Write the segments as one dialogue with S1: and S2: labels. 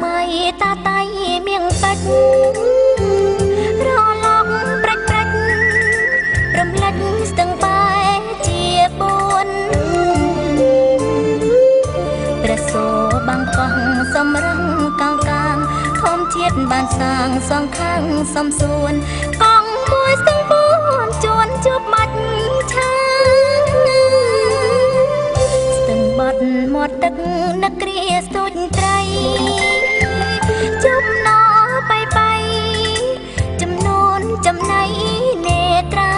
S1: មៃតាតៃមៀងពេជ្ររលកប្រាច់ប្រាច់រំលេចស្ទឹងបែជាបួនព្រះសូបាំងកោះសំរងកោងកាងធម្មជាតិបានសាងសងខាងសំសួនកងមួយស្ទឹងបួនជួនជួបមាច់ឆាស្ទឹងបត់មាត់ទឹកនឹកគ្រាស្ទូចត្រីជុំណបៃបៃចំនួនចំណៃនេត្រា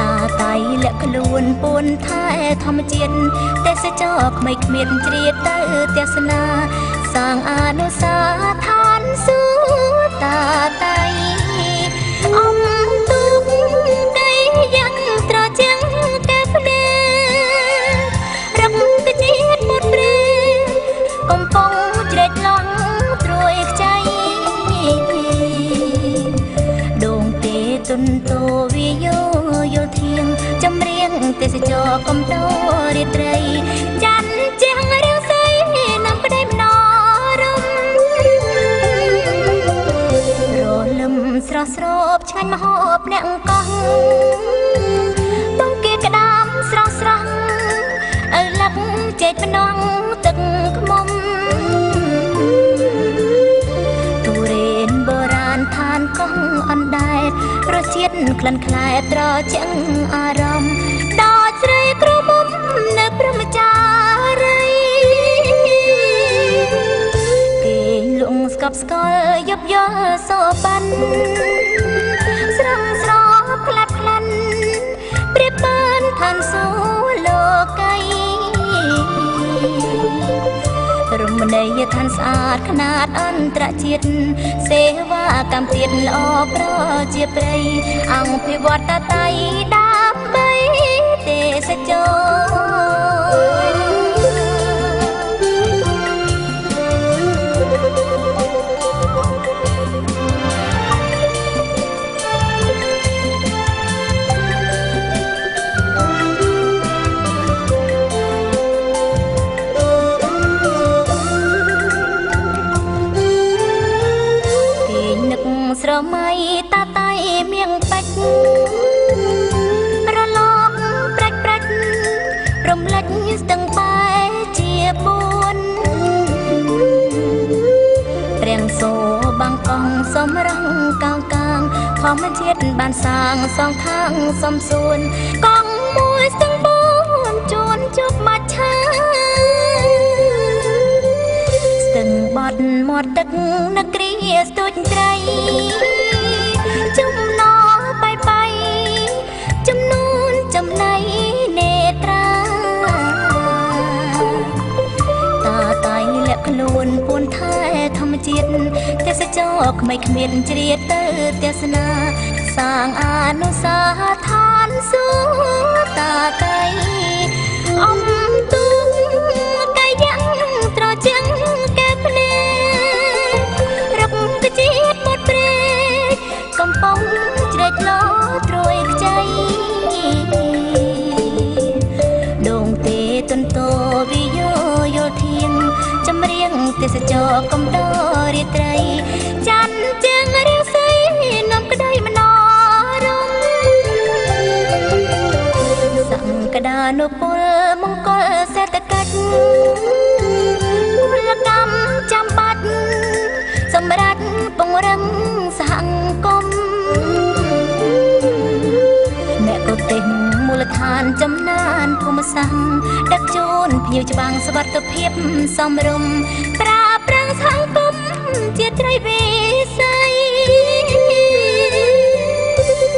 S1: តាតៃលាក់ខ្លួនពួនថែធម្មជាតិទេសចរក្មេងគ្មានជ្រាបទៅទស្សនាសាងអនុសាឋានសួតាតៃអំទុកដីយ៉ាងត្រជាំងកែភ្នែរឹកជាតិមុតព្រេកំពុងជ្រែកឡងត្រួយខ្ចីដងទេទុនតោវិយោយល់ធៀងចម្រៀងទេសចរកំដររាត្រីច័ន្ទជាងរាសីនាំប្តីមនោរមរលឹមស្រស់ស្រូបឆ្ងាញ់មហូបអ្នកកោះបងគេក្តាមស្រស់ស្រស់ឪលឹកចេកភ្នងទឹកខ្មុំទុរេនបុរាណឋានកោះអណ្ដែតរសជាតិក្លិនខ្លែត្រជាក់អារម្មណ៍ដល់ស្រីក្រមុំនៅព្រហ្មចារីគេលងស្កប់ស្កល់យប់យល់សោប៉ាន់ស្រងស្របក្លាត់ក្លិនប្រៀបបានឋានសួគ៌លោកីរមណីយដ្ឋានស្អាតខ្នាតអន្តរជាតិសេវាកម្មជាតិល្អប្រជាប្រិយអង្គភិវឌ្ឍតៃដើម្បីទេសចរស្រមៃតាតៃមៀងពេជ្ររលកប្រាច់ប្រាច់រំលេចស្ទឹងបែជាបួនព្រះសូបាំងកងសំរងកោងកាងធម្មជាតិបានសាងសងខាងសំសួនកងមួយស្ទឹងបួនជួនជប់មាច់ឆាស្ទឹងបត់មាត់ទឹកនឹកគ្រាស្ទូចត្រីចំណោបៃបៃចំនួនចំណៃនេត្រាតាតៃលាក់ខ្លួនពួនថែធម្មជាតិទេសចរក្មេងគ្មានជ្រាបទៅទស្សនាសាងអនុសាឋានសួគ៌តាតៃអំទុកកាយ៉ាងត្រជាំងកែភ្នែរឹកជាតិមុតព្រេកំពុងជ្រែកលោត្រួយខ្ចីដងទេទុនតោវិយោយល់ធៀងចម្រៀងទេសចរកំដររាត្រីច័ន្ទជាងរាសីនាំក្តីមនោរមសង្កដានុពលមង្គលសេដ្ឋកិច្ចពលកម្មចាំបាច់សម្រាប់ពង្រឹងសហគមន៍មគ្គុទេសមូលដ្ឋានចំណានភូមិសាស្ត្រដឹកជូនភ្ញៀវច្បាំងសុវត្ថិភាពសមរម្យប្រើប្រាំងសហគមន៍ជាត្រីវិស័យ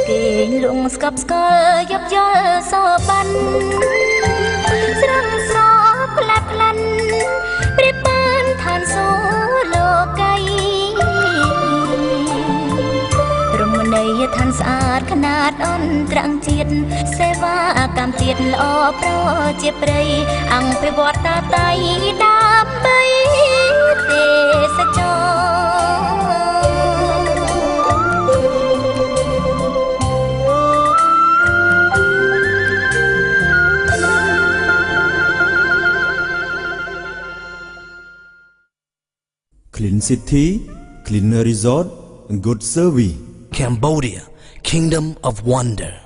S1: គេលងស្កប់ស្កល់យប់យល់សោប៉ាន់ស្រងស្របក្លាត់ក្លិនប្រៀបបានឋានសួគ៌លោកីរមណីយដ្ឋានស្អាតខ្នាតអន្តរជាតិសេវាកម្មជាតិល្អប្រជាប្រិយអង្គភិវឌ្ឍតាតៃដើម្បីទេសចរ
S2: Clean city, cleaner resort, good service.
S3: Cambodia, Kingdom of Wonder.